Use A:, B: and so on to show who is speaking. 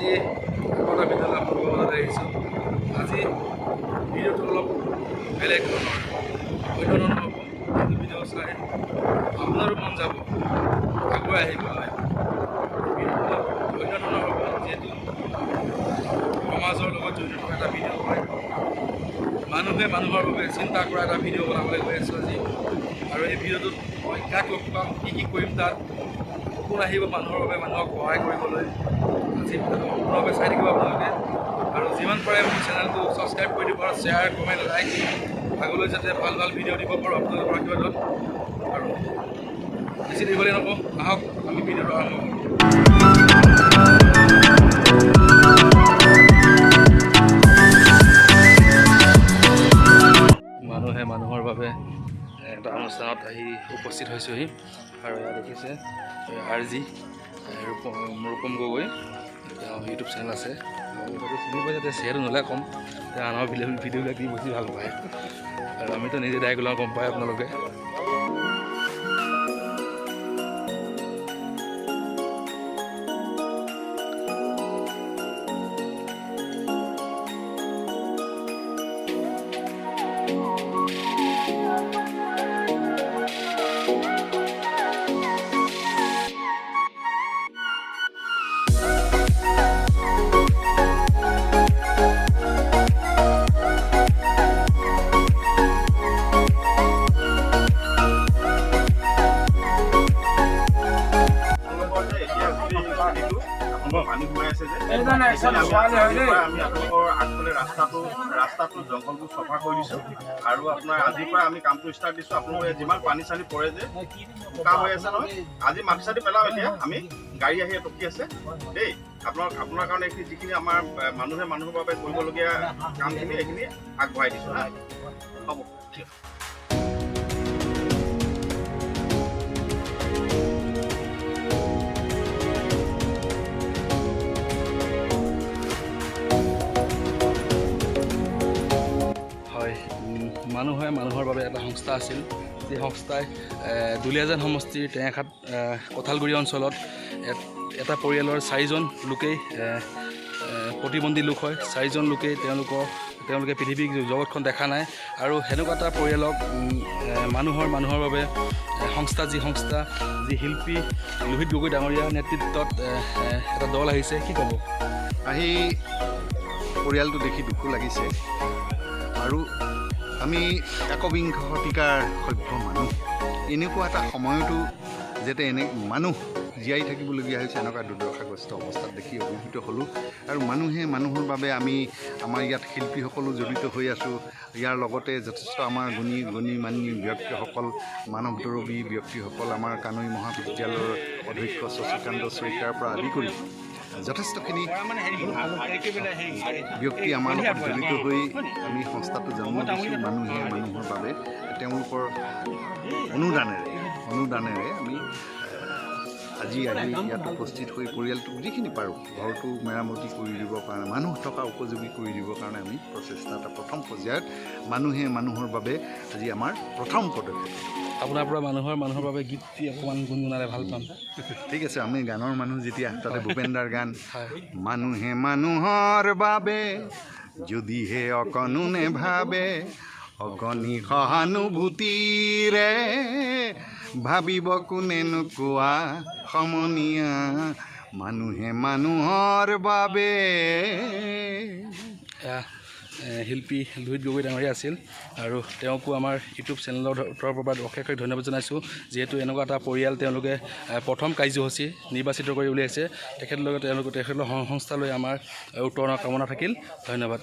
A: আজি আকৌ এটা ভিডিঅ'লৈ আপোনালোকৰ মাজলৈ আহিছোঁ। আজি ভিডিঅ'টো অলপ বেলেগ ধৰণৰ, অন্য ধৰণৰ হ'ব। এইটো ভিডিঅ' চাই আপোনাৰো মন যাব আগুৱাই আহিবলৈ। ভিডিঅ'টো অলপ অন্য ধৰণৰ হ'ব, যিহেতু সমাজৰ লগত জড়িত থকা এটা ভিডিঅ' হয়। মানুহে মানুহৰ বাবে চিন্তা কৰা এটা ভিডিঅ' বনাবলৈ গৈ আছোঁ আজি। আৰু এই ভিডিঅ'টোত মই কাক লগ পাম, কি কি কৰিম, তাত কোন আহিব মানুহৰ বাবে, মানুহক সহায় কৰিবলৈ, আজি ভিডিঅ'টো সম্পূৰ্ণভাৱে চাই থাকিব আপোনালোকে। আৰু যিমান পাৰে মোৰ চেনেলটো ছাবস্ক্ৰাইব কৰি দিব আৰু শ্বেয়াৰ, কমেণ্ট, লাইক, আগলৈ যাতে ভাল ভাল ভিডিঅ' দিব পাৰোঁ আপোনালোকৰ আশীৰ্বাদত। আৰু বেছি দীঘলীয়া নকওঁ, আহক আমি ভিডিঅ'টো আৰম্ভ কৰোঁ। মানুহে মানুহৰ বাবে এটা অনুষ্ঠানত আহি উপস্থিত হৈছোঁহি। আৰু এয়া দেখিছে আৰ জি ৰূপম, ৰূপম গগৈ, তেওঁ ইউটিউব চেনেল আছে। আৰু হয়তো চিনি পাইছে, তেওঁ যিহেতু নহ'লে ক'ম, তেওঁ আনৰ ভিডিঅ'বিলাক দি বেছি ভাল পায়। আৰু আমিতো নিজে ডাইৰেক্ট ওলাওঁ, গম পায় আপোনালোকে।
B: আপোনালোকৰ যে এতিয়া গোটেই খেতিটো আপোনালোকৰ পানী সোমাই আছে যে, আমি আপোনালোকৰ আগফালে ৰাস্তাটো জংঘলবোৰ চফা কৰি দিছোঁ। আৰু আপোনাৰ আজিৰ পৰা আমি কামটো ষ্টাৰ্ট দিছোঁ। আপোনালোকৰ ইয়াত যিমান পানী চানী পৰে যে, বোকা হৈ আছে নহয়, আজি মাটি চাটি পেলাওঁ। এতিয়া আমি গাড়ী আহি ৰখি আছে দেই। আপোনাৰ কাৰণে এইখিনি যিখিনি আমাৰ মানুহে মানুহৰ বাবে কৰিবলগীয়া কামখিনি, এইখিনি আগবঢ়াই দিছোঁ। হা, হ'ব, ঠিক আছে।
A: হয়, মানুহে মানুহৰ বাবে এটা সংস্থা আছিল, যি সংস্থাই দুলীয়াজান সমষ্টিৰ টেঙাখাট কঁঠালগুৰি অঞ্চলত এটা পৰিয়ালৰ চাৰিজন লোকেই এ, এ, প্ৰতিবন্ধী লোক হয়। চাৰিজন লোকেই তেওঁলোকে পৃথিৱীক জগতখন দেখা নাই। আৰু সেনেকুৱা এটা পৰিয়ালক মানুহৰ বাবে সংস্থা, যি সংস্থা, যি শিল্পী লোহিত গগৈ ডাঙৰীয়াৰ নেতৃত্বত এ, এ, এটা দল আহিছে, কি ক'ব?
C: আহি পৰিয়ালটো দেখি দুখো লাগিছে। আৰু আমি 21শ শতিকাৰ সভ্য মানুহ, এনেকুৱা এটা সময়তো যাতে এনে মানুহ জীয়াই থাকিবলগীয়া হৈছে, এনেকুৱা দুৰ্দশাগ্ৰস্ত অৱস্থাত দেখি অভিভূত হ'লোঁ। আৰু মানুহে মানুহৰ বাবে আমি আমাৰ ইয়াত শিল্পীসকলো জড়িত হৈ আছোঁ। ইয়াৰ লগতে যথেষ্ট আমাৰ গুণী গুণী মানী ব্যক্তিসকল, মানৱ দৰবী ব্যক্তিসকল, আমাৰ কানৈ মহাবিদ্যালয়ৰ অধ্যক্ষ শশীকান্ত শইকীয়াৰ পৰা আদি কৰি যথেষ্টখিনি ব্যক্তি আমাৰ লগত জড়িত হৈ আমি সংস্থাটো জন্ম দিছোঁ। মানুহে মানুহৰ বাবে তেওঁলোকৰ অনুদানেৰে আমি আজি আহি ইয়াত উপস্থিত হৈ পৰিয়ালটোক যিখিনি পাৰোঁ ঘৰটো মেৰামতি কৰি দিবৰ কাৰণে, মানুহ থকা উপযোগী কৰি দিবৰ কাৰণে আমি প্ৰচেষ্টা এটা প্ৰথম পৰ্যায়ত মানুহে মানুহৰ বাবে আজি আমাৰ প্ৰথম পদক্ষেপ।
A: আপোনাৰ পৰা মানুহৰ মানুহৰ বাবে গীতটি অকণমান গুণগুণালে ভাল পাম।
C: ঠিক আছে, আমি গানৰ মানুহ যেতিয়া, তাতে ভূপেনদাৰ গান।
A: হয়।
C: মানুহে মানুহৰ বাবে যদিহে অকণো নেভাবে, অকণি সহানুভূতিৰে ভাবিব কোনেনো কোৱা সমনীয়া, মানুহে মানুহৰ বাবে।
A: এয়া শিল্পী লোহিত গগৈ ডাঙৰীয়া আছিল। আৰু তেওঁকো আমাৰ ইউটিউব চেনেলৰ তৰফৰ পৰা অশেষ অশেষ ধন্যবাদ জনাইছোঁ, যিহেতু এনেকুৱা এটা পৰিয়াল তেওঁলোকে প্ৰথম কাৰ্যসূচী নিৰ্বাচিত কৰি উলিয়াইছে। তেখেতলোকে তেওঁলোক তেখেতৰ সংস্থালৈ আমাৰ উত্তৰণৰ কামনা থাকিল। ধন্যবাদ।